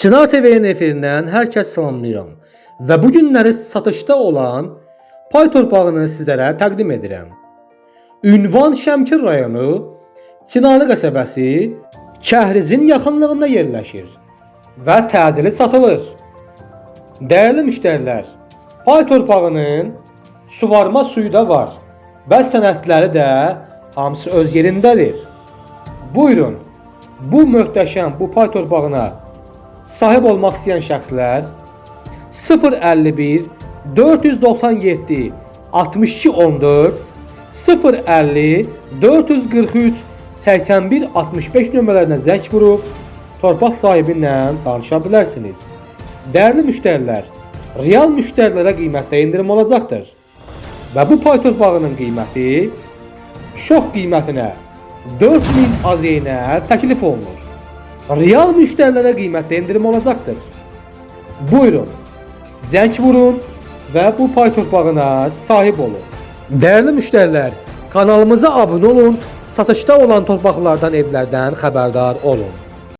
Çınar TV-nin efirindən hər kəs salamlayıram və bu günləri satışda olan pay torpağını sizlərə təqdim edirəm. Ünvan Şəmkir rayonu, Çınarlı qəsəbəsi, Kəhrizin yaxınlığında yerləşir və təcili satılır. Dəyərli müştərilər, pay torpağının suvarma suyu da var və sənədləri də hamısı öz yerindədir. Buyurun, bu möhtəşəm bu pay torpağına sahib olmaq istəyən şəxslər 051 497 62 14 050 443 81 65 nömrələrinə zəng vurub torpaq sahibi ilə danışa bilərsiniz. Dəyərli müştərilər, real müştərilərə qiymətdə endirim olacaqdır. Və bu pay torpağının qiyməti şok qiymətinə 4000 AZN təklif olunur. Real müştərilərə qiymətdə endirim olacaqdır. Buyurun, zəng vurun və bu pay torpağına sahib olun. Dəyərli müştərilər, kanalımıza abunə olun, satışda olan torpaqlardan, evlərdən xəbərdar olun.